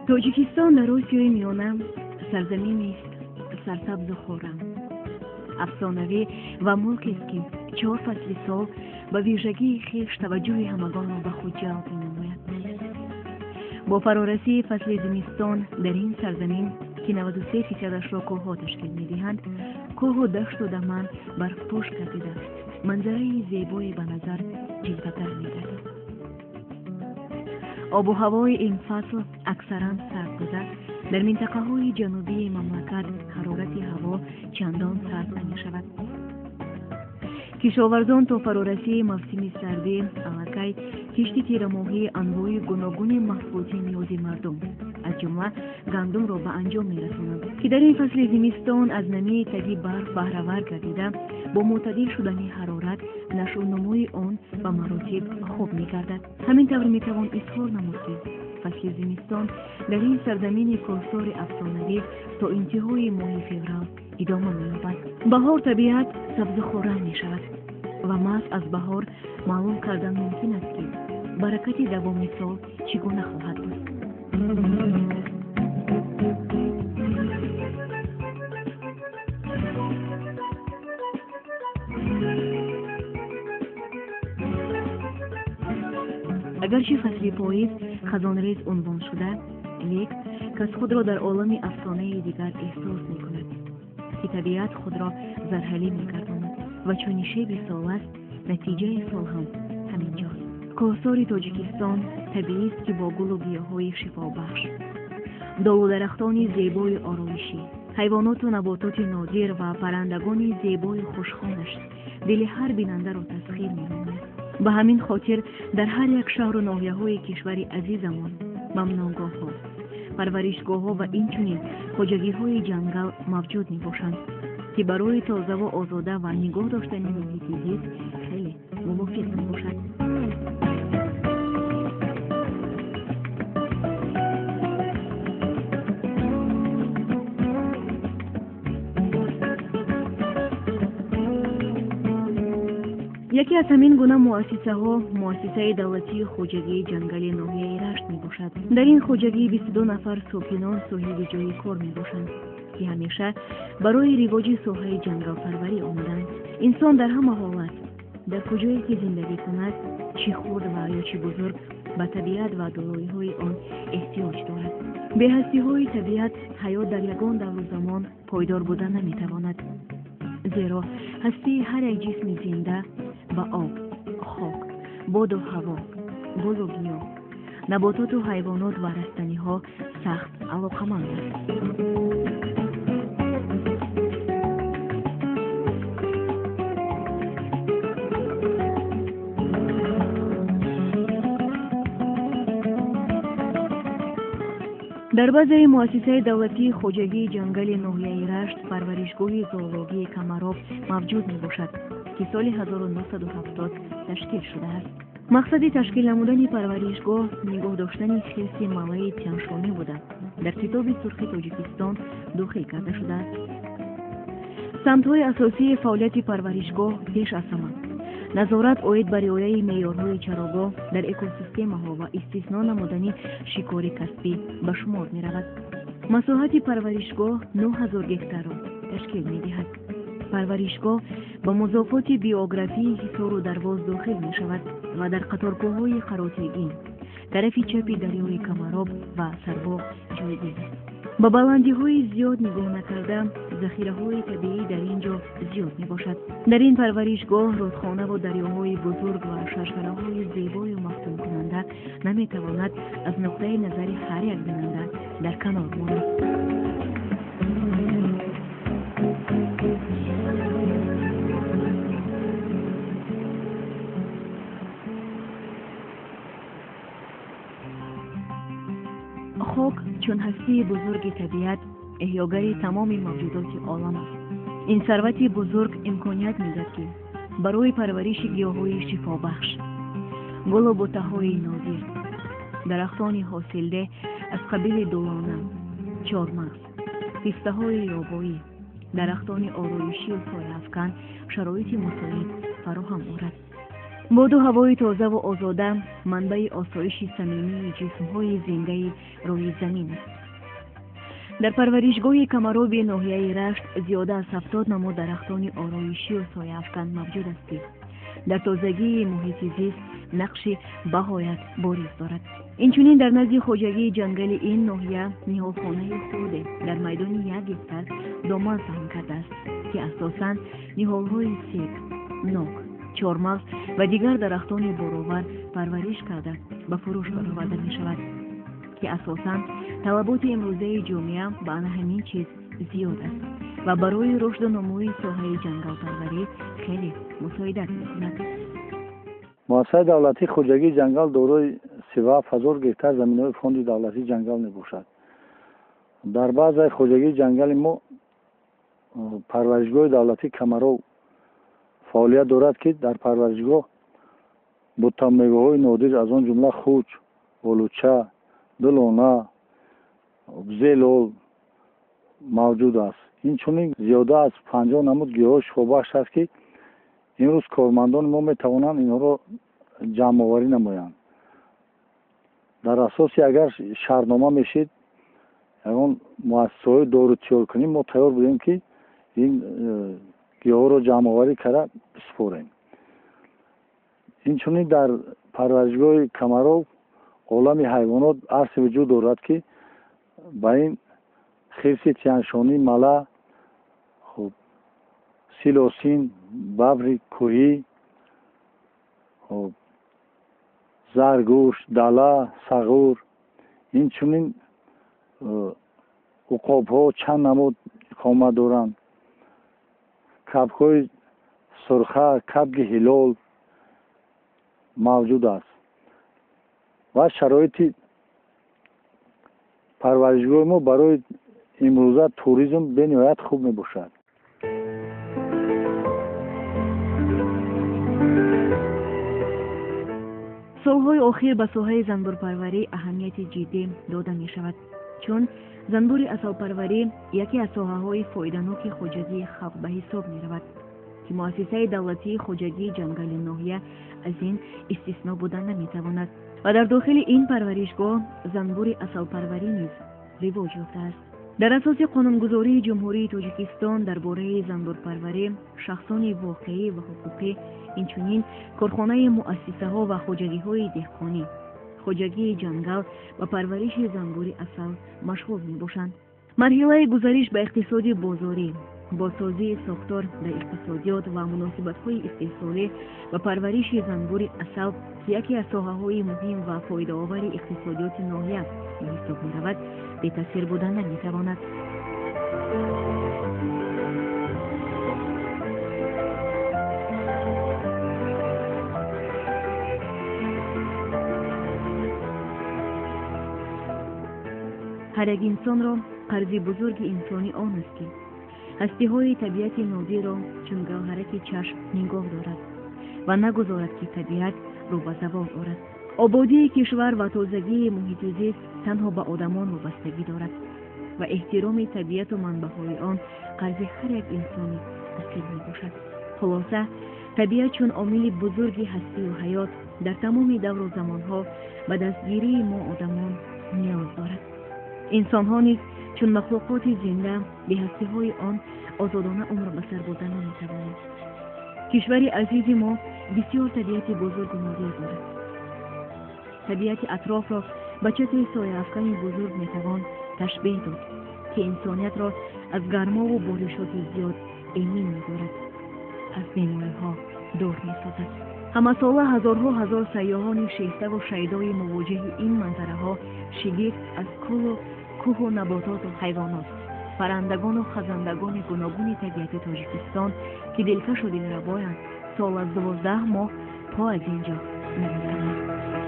Тоҷикистон дар Осиёи Миёна сарзаминест сарсабзу хуррам, афсонавӣ ва мулкест, ки чор фасли сол ба вижагии хеш таваҷҷӯҳи ҳамагонро ба худ ҷалб менамояд. Бо фарорасии фасли зимистон дар ин сарзамин, ки 93 фисадашро кӯҳҳо ташкил медиҳанд, кӯҳу дашту даман барфпӯш гардида, манзараи зебое ба назар ҷилвагар мегардад. Обу ҳавои ин фасл аксаран сард буда, дар минтақаҳои ҷанубии мамлакат ҳарорати ҳаво чандон сард намешавад. Кишоварзон то фарорасии мавсими сардӣ аллакай кишти тирамоҳии анвои гуногуни маҳсулоти ниёзи мардум, аз ҷумла гандумро ба анҷом мерасонанд, ки дар ин фасли зимистон аз намии таги барф баҳравар гардида, бо мӯътадил шудани ҳарорат нашъунумои он ба маротиб хуб мегардад. Ҳамин тавр метавон изҳор намуд, ки фасли зимистон дар ин сарзамини кӯҳсори афсонавӣ то интиҳои моҳи феврал идома меёбад. Баҳор табиат сабзу хуррам мешавад ва маҳз аз баҳор маълум кардан мумкин аст, ки баракати давоми сол чӣ гуна хоҳад буд. Агарчи фасли поиз хазонрез унвон шуда, лек кас худро дар олами афсонаи дигар эҳсос мекунад, ки табиат худро зарҳалӣ мегардонад ва чун нишеби сол аст, натиҷаи сол ҳам ҳамин ҷост. Кӯҳсори Тоҷикистон табиист, ки бо гулу гиёҳҳои шифобахш, долу дарахтони зебои ороишӣ, ҳайвоноту набототи нодир ва паррандагони зебои хушхонаш дили ҳар бинандаро тасхир менамояд. Ба ҳамин хотир дар ҳар як шаҳру ноҳияҳои кишвари азизамон мамнӯъгоҳҳо, парваришгоҳҳо ва инчунин хоҷагиҳои ҷангал мавҷуд мебошанд, ки барои тозаву озода ва нигоҳ доштани муҳити зист хеле мувофиқ мебошад. Яке аз ҳамин гуна муассисаҳо муассисаи давлатии хоҷагии ҷангали ноҳияи Рашт мебошад. Дар ин хоҷагӣ 22 нафар сокинон соҳиби ҷойи кор мебошанд, ки ҳамеша барои ривоҷи соҳаи ҷангалпарварӣ омаданд. Инсон дар ҳама ҳолат, дар куҷое ки зиндагӣ кунад, чӣ хурд ва ё чӣ бузург, ба табиат ва дороиҳои он эҳтиёҷ дорад. Беҳастиҳои табиат ҳаёт дар ягон давру замон пойдор буда наметавонад, зеро ҳастии ҳар як ҷисми зинда ба об, хок, боду ҳаво, гулу гиёҳ, набототу ҳайвонот ва растаниҳо сахт алоқаманд аст. Дар базаи муассисаи давлатии хоҷагии ҷангали ноҳияи Рашт парваришгоҳи зоологии Камароб мавҷуд мебошад, ки соли 1970 ташкил шудааст. Мақсади ташкил намудани парваришгоҳ нигоҳ доштани хирси малаи Тяншонӣ буда, дар Китоби сурхи Тоҷикистон дохил карда шудааст. Самтҳои асосии фаъолияти парваришгоҳ пеш аз ҳама назорат оид ба риояи меъёрҳои чарогоҳ дар экосистемаҳо ва истисно намудани шикори касбӣ ба шумор меравад. Масоҳати парваришгоҳ 9000 гектарро ташкил медиҳад. Парваришгоҳ ба музофоти биографии Ҳисору Дарвоз дохил мешавад ва дар қаторкӯҳҳои Қаротегин, тарафи чапи дарёи Камароб ва Сарбоғ ҷойгир аст. Ба баландиҳои зиёд нигоҳ накарда, захираҳои табиӣ дар ин ҷо зиёд мебошад. Дар ин парваришгоҳ рудхонаву дарёҳои бузург ва шаршараҳои зебою мафтункунанда наметавонад аз нуқтаи назари ҳар як бинанда дар канор монад. Хок чун ҳастии бузурги табиат эҳёгари тамоми мавҷудоти олам аст. Ин сарвати бузург имконият медиҳад, ки барои парвариши гиёҳҳои шифобахш, гулу бутаҳои нодир, дарахтони ҳосилдеҳ аз қабили дулона, чормағз, пистаҳои ёбоӣ, дарахтони ороишию сояафкан шароити мусоид фароҳам орад. Боду ҳавои тозаву озода манбаи осоиши самимии ҷисмҳои зиндаи рӯи замин аст. Дар парваришгоҳи Камароби ноҳияи Рашт зиёда аз 70 намуд дарахтони ороишию сояафкан мавҷуд аст, ки дар тозагии муҳити зист нақши баҳоят бориз дорад. Инчунин дар назди хоҷагии ҷангали ин ноҳия ниҳолхонаи хурде дар майдони 1 гектар доман паҳн кардааст, ки асосан ниҳолҳои себ, нок, чормағз ва дигар дарахтони боровар парвариш карда ба фурӯш бароварда мешавад, ки асосан талаботи имрӯзаи ҷомеа ба ана ҳамин чиз зиёд аст ва барои рушду нумӯи соҳаи ҷангалпарварӣ хеле мусоидат мекунад. Муассисаи давлатии хоҷагии ҷангал дорои 37 ҳазор гектар заминаҳои фонди давлатии ҷангал мебошад. Дар баъзаи хоҷагии ҷангали мо парваришгоҳи давлатии Камаров фаъолият дорад, ки дар парваришгоҳ буттамеваҳои нодир, аз он ҷумла хуч, олуча, дулона, зелол мавҷуд аст. Инчунин зиёда аз 50 намуд гиёҳҳои шифобахш аст, ки имрӯз кормандони мо метавонанд инҳоро ҷамъоварӣ намоянд. Дар асоси агар шартнома мешид, ягон муассисаҳои дору тайёркунӣ, мо тайёр будем, ки ин гиёҳҳоро ҷамъоварӣ карда бисупорем. Инчунин дар парваришгоҳи Камаров олами ҳайвонот арси вуҷуд дорад, ки ба ин хирси тяншонӣ, мала, хуб, силосин, бабри кӯҳӣ, хуб, заргӯш, дала, сағур, инчунин уқобҳо чанд намуд иқомат доранд. Кабкҳои сурха, кабки ҳилол мавҷуд аст ва шароити парваришгоҳи мо барои имрӯза туризм бениҳоят хуб мебошад. Солҳои охир ба соҳаи занбурпарварӣ аҳамияти ҷиддӣ дода мешавад, чун занбури асалпарварӣ яке аз соҳаҳои фоиданоки хоҷагии халқ ба ҳисоб меравад, ки муассисаи давлатии хоҷагии ҷангали ноҳия аз ин истисно буда наметавонад ва дар дохили ин парваришгоҳ занбури асалпарварӣ низ ривоҷ ёфтааст. Дар асоси қонунгузории Ҷумҳурии Тоҷикистон дар бораи занбурпарварӣ шахсони воқеӣ ва ҳуқуқӣ, инчунин корхонаи муассисаҳо ва хоҷагиҳои деҳқонӣ, хоҷагии ҷангал ба парвариши занбури асал машғул мебошанд. Марҳилаи гузариш ба иқтисоди бозорӣ, бозсозии сохтор дар иқтисодиёт ва муносибатҳои истеҳсолӣ ба парвариши занбури асал, ки яке аз соҳаҳои муҳим ва фоидаовари иқтисодиёти ноҳия ба ҳисоб меравад, бетаъсир буда наметавонад. Ҳар як инсонро қарзи бузурги инсонӣ он аст, ки ҳастиҳои табиати нодирро чун гавҳараки чашм нигоҳ дорад ва нагузорад, ки табиат рӯ ба завол орад. Ободии кишвар ва тозагии муҳити зист танҳо ба одамон вобастагӣ дорад ва эҳтироми табиату манбаъҳои он қарзи ҳар як инсони асил мебошад. Хулоса, табиат чун омили бузурги ҳастию ҳаёт дар тамоми давру замонҳо ба дастгирии мо одамон ниёз дорад. Инсонҳо низ чун махлуқоти зинда беҳастиҳои он озодона умр ба сар бурда наметавонанд. Кишвари азизи мо бисёр табиати бузургу нодир дорад. Табиати атрофро ба чатри сояафкани бузург метавон ташбеҳ дод, ки инсониятро аз гармову боришоти зиёд эмин медорад, аз бемориҳо дур месозад. Ҳамасола ҳазорҳо ҳазор сайёҳони шефтаву шайдои мувоҷиҳи ин манзараҳо шигифт аз кӯлу кӯҳу набототу ҳайвонот, паррандагону хазандагони гуногуни табиати Тоҷикистон, ки дилкашу дилрабоянд, сол аз 12 моҳ по аз ин ҷо намекунанд.